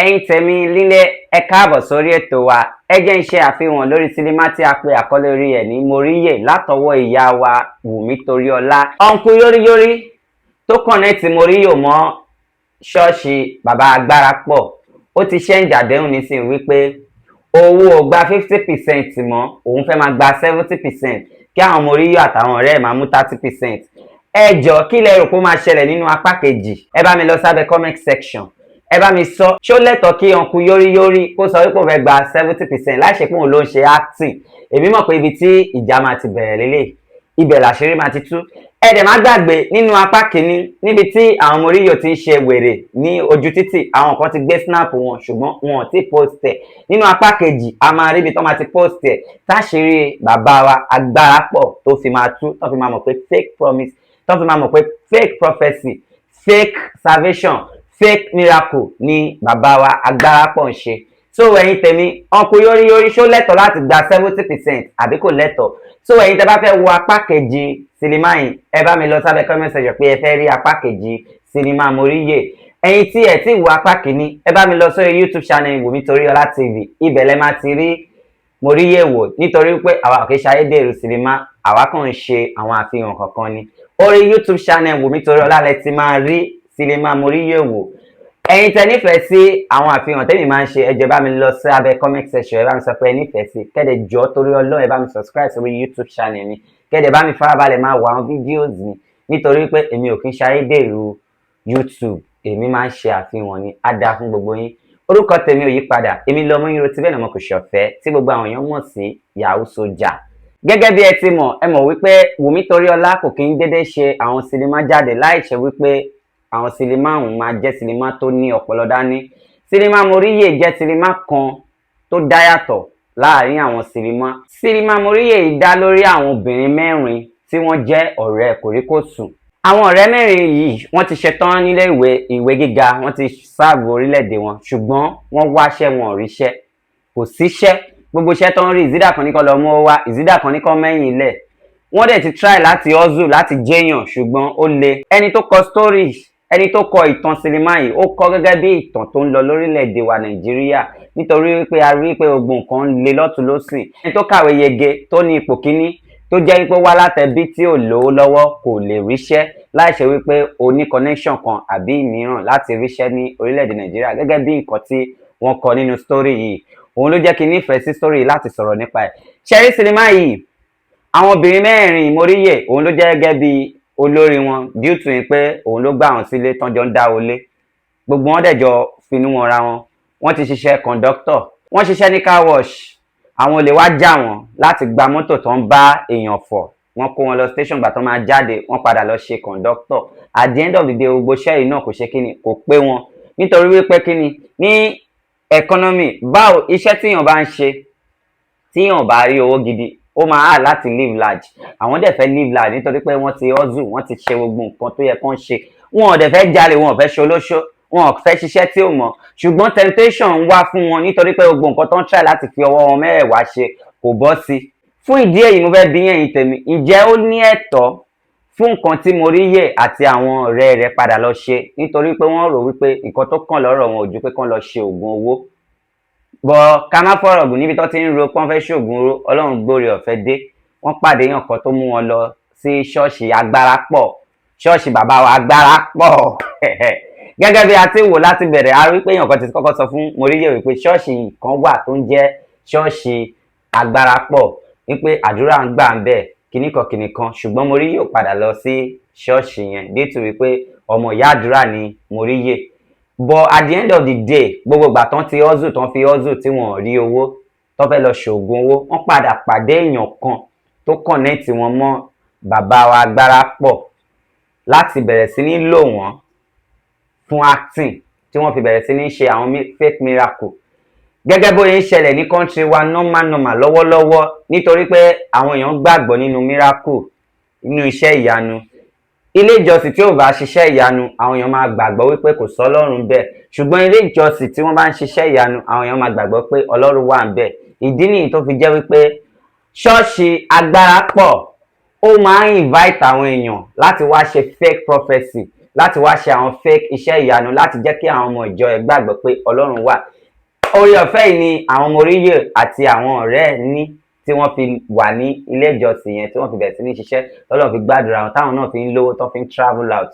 Ẹ̀yin tèmi nílé, ẹ káàbọ̀ sórí ètò wa. Ẹ jẹ́ ń ṣe àfihàn lórí sinimá tí a pe àkọlé orí ẹ̀ ní Moríyè, látọwọ́ ìyá wa Wùmí Toríọlá. Uncle Yóríyórí tó connect Moríyè mọ́ ṣọ́ọ̀ṣì bàbá agbára pọ̀, ó ti change àdéhùn nísìnyí wípé owó ò gba 50% mọ́, òun fẹ́ máa gba 70%, kí àwọn Moríyè àtàwọn ọ̀rẹ́ ẹ̀ máa mú 30%. Ẹ jọ, kí lẹ rò pé ó máa ṣẹlẹ̀ nínú apá kejì? Ẹ bá mi lọ sábẹ́ comment section, ẹ bá mi sọ, ṣó lẹ́tọ̀ọ́ kí uncle Yóríyórí kó sọ wípé òun fẹ́ gba 70% láì ṣe pé òun ló ń ṣe acting? Èmi mọ̀ pé ibi tí ìjà máa ti bẹ̀rẹ̀ lélẹ̀, ibẹ̀ làṣírí máa ti tú. Ẹ dẹ̀ má gbàgbé, nínú apá kìíní, níbi tí àwọn Moríyò ti ń ṣe wèrè ní ojú títì, àwọn kan ti gbé snap wọn, ṣùgbọ́n wọn ò tí post ẹ̀. Nínú apá kejì, a máa rí ibi tó máa ti post ẹ̀, táṣírí bàbá wa agbára pọ̀ tó fi máa tú, tó fi máa mọ̀ pé fake promise, tó fi máa mọ̀ pé fake prophecy, fake salvation, fake miracle ni bàbá wa agbára pọ̀ ń ṣe. So ẹ̀yin tèmi, uncle Yóríyórí, ṣó lẹ́tọ̀ọ́ láti gba 70% àbí kò lẹ́tọ̀ọ́? So ẹ̀yin tẹ́ bá fẹ́ wo apá kejì sinimá yìí, ẹ bá mi lọ sábẹ́ comment section pé ẹ fẹ́ rí apá kejì sinimá Moríyè. Ẹ̀yin tí ẹ ti wo apá kìíní, ẹ bá mi lọ sórí YouTube channel Wùmí Toríọlá TV, ibẹ̀ lẹ máa ti rí Moríyè wò, nítorí pé àwa kì í ṣe ayédèrú sinimá, àwa kàn ń ṣe àwọn àfihàn kankan ni. Orí YouTube channel Wùmí Toríọlá lẹ ti máa rí sinimá Moríyè wò. Ẹ̀yin tẹ́ nífẹ̀ẹ́ sí àwọn àfihàn tẹ́mi máa ń ṣe, ẹ jọ̀ọ́, bá mi lọ sí abẹ́ comment section, ẹ bá mi sọ pé ẹ nífẹ̀ẹ́ sí. Kẹ́dẹ̀ jọ, torí Ọlọ́run, ẹ bá mi subscribe sórí YouTube channel mi, kẹ́dẹ̀ bá mi farabalẹ̀ máa wo àwọn videos mi, nítorí pé èmi ò kí ń ṣe ayédèrú YouTube, èmi máa ń ṣe àfihàn ni. Á dáa fún gbogbo yín. Orúkọ tèmi ò yí padà, èmi lọmọ yín rotí bẹ́ẹ̀ náà mo kò ṣọ̀fẹ́ tí gbogbo àwọn èèyàn mọ̀ sí Yahoo Soldier. Gẹ́gẹ́ bí ẹ ti mọ̀, ẹ mọ̀ wípé Wùmí Toríọlá kò kí ń dédé ṣe àwọn sinimá jáde láì ṣe wípé àwọn sinimá ọ̀hún máa jẹ́ sinimá tó ní ọpọlọ dání. Sinimá Moríyè jẹ́ sinimá kan tó dá yàtọ̀ láàrin àwọn sinimá. Sinimá Moríyè yìí dá lórí àwọn obìnrin mẹ́rin tí wọ́n jẹ́ ọ̀rẹ́ kòríkòsùn. Àwọn ọ̀rẹ́ mẹ́rin yìí, wọ́n ti ṣetán nílé ìwé, ìwé gíga, wọ́n ti serve orílẹ̀-èdè wọn, ṣùgbọ́n wọ́n wáṣẹ́, wọn ò ríṣẹ́, kò síṣẹ́. Gbogbo iṣẹ́ tó ń rí, ìzídà kan ní kó lọ mú wá, ìzídà kan ní kó mẹ́yìn lẹ̀. Wọ́n dẹ̀ ti try láti hustle, láti jẹ́yàn, ṣùgbọ́n ó le. Ẹni tó kọ story, ẹni tó kọ ìtàn sinimá yìí, ó kọ gẹ́gẹ́ bí ìtàn tó ń lọ lórílẹ̀‐èdè wa Nàìjíríà, nítorí wípé a rí pé gbogbo nǹkan ń le lọ́tùn lósìn. Ẹni tó kàwé yege, tó ní ipò kíní, tó jẹ́ wípé wá látẹbí tí ò lówó lọ́wọ́, kò lè ríṣẹ́ láì ṣe wípé o ní connection kan àbí mìíràn láti ríṣẹ́ ní orílẹ̀-èdè Nàìjíríà, gẹ́gẹ́ bí nǹkan tí wọ́n kọ nínú story yìí. Òun ló jẹ́ kí n nífẹ̀ẹ́ sí story yìí láti sọ̀rọ̀ nípa ẹ̀. Ṣẹ́rí sinimá yìí, àwọn obìnrin mẹ́rin, Moríyè òun ló jẹ́ gẹ́gẹ́ bí olórí wọn, due to pé òun ló gbà wọ́n sílé tán jọ ń dá olé. Gbogbo wọn dẹ̀ jọ finú wọn ra wọn. Wọ́n ti ṣiṣẹ́ conductor, wọ́n ṣiṣẹ́ ní car wash. Àwọn olè wá já wọn láti gba mọ́tò tó ń bá èèyàn fọ̀, wọ́n kó wọn lọ station. Gbà tó máa jáde, wọ́n padà lọ ṣe conductor. At the end of the day, gbogbo iṣẹ́ yìí náà kò ṣe kíni, kò pé wọn, nítorí wípé kíni, ní economy báwo, iṣẹ́ tíyàn bá ń ṣe, tíyàn bá rí owó gidi, ó máa hard láti live large. Àwọn dẹ̀ fẹ́ live large, nítorí pé wọ́n ti hustle, wọ́n ti ṣe gbogbo nǹkan tó yẹ kán ṣe. Wọn ò dẹ̀ fẹ́ jalè, wọn ò fẹ́ ṣolóṣó, wọn ò fẹ́ ṣiṣẹ́ tí ò mọ̀, ṣùgbọ́n temptation ń wá fún wọn, nítorí pé gbogbo nǹkan tó ń try láti fi ọwọ́ wọn mẹ́rẹ̀ẹ̀wá ṣe kò bọ́ sí. Fún ìdí èyí, mo fẹ́ bi ẹ̀yin tèmi, ǹjẹ́ ó ní ẹ̀tọ́ fún nǹkan tí Moríyè àti àwọn ọ̀rẹ́ rẹ̀ padà lọ ṣe, nítorí pé wọ́n rò wípé nǹkan tó kàn lọ́rọ̀ wọn ò ju pé kán lọ ṣe oògùn owó bọ́? Ká má fọ̀rọ̀ gùn, níbi tó ti ń ro pọ́n fẹ́ ṣoògùn owó, Ọlọ́run gbóore ọ̀fẹ́ dé, wọ́n pàdé èèyàn kan tó mú wọn lọ sí ṣọ́ọ̀ṣì agbára pọ̀, ṣọ́ọ̀ṣì bàbá wa agbára pọ̀. Gẹ́gẹ́ bí a ti wò láti bẹ̀rẹ̀, a rí pé èèyàn kan ti kọ́kọ́ sọ fún Moríyè wípé ṣọ́ọ̀ṣì kan wà tó ń jẹ́ ṣọ́ọ̀ṣì agbára pọ̀, wípé àdúrà ń gbà ń bẹ̀, kíníkan kíníkan. Ṣùgbọ́n Moríyè ò padà lọ sí ṣọ́ọ̀ṣì yẹn, due to wípé ọmọ ìyá àdúrà ni Moríyè. But at the end of the day, gbogbo ìgbà tán ti hustle, tán fi hustle tí wọ́n rí owó, tán fẹ́ lọ ṣoògùn owó, wọ́n padà pàdé èèyàn kan tó connect wọn mọ́ bàbá wa agbára pọ̀ láti bẹ̀rẹ̀ sí ní lò wọ́n fún acting, tí wọ́n fi bẹ̀rẹ̀ sí ní ṣe àwọn fake miracle, gẹ́gẹ́ bóyá ń ṣẹlẹ̀ ní country wa normal normal lọ́wọ́lọ́wọ́, nítorí pé àwọn èèyàn gbàgbọ́ nínú miracle, nínú iṣẹ́ ìyanu. Ilé ìjọsìn tí ò bá ṣiṣẹ́ ìyanu, àwọn èèyàn máa gbàgbọ́ wípé kò sọ Ọlọ́run bẹ́ẹ̀, ṣùgbọ́n ilé ìjọsìn tí wọ́n bá ń ṣiṣẹ́ ìyanu, àwọn èèyàn máa gbàgbọ́ pé Ọlọ́run wà ń bẹ̀. Ìdí nìyí tó fi jẹ́ wípé ṣọ́ọ̀ṣì agbára pọ̀, ó máa ń invite àwọn èèyàn láti wá ṣe fake prophecy. láti wá ṣe àwọn fake iṣẹ́ ìyanu láti jẹ́ kí àwọn ọmọ ìjọ ẹ̀ gbàgbọ́ pé Ọlọ́run wà. Oore ọ̀fẹ́ yìí ni àwọn Moríyè àti àwọn ọ̀rẹ́ ẹ̀ ní tí wọ́n fi wà ní ilé ìjọsìn yẹn, tí wọ́n fi bẹ̀rẹ̀ sí ní ṣiṣẹ́, tọ́lọ́run fi gbàdúrà wọn, táwọn náà fi ń lówó, tó fi ń travel out.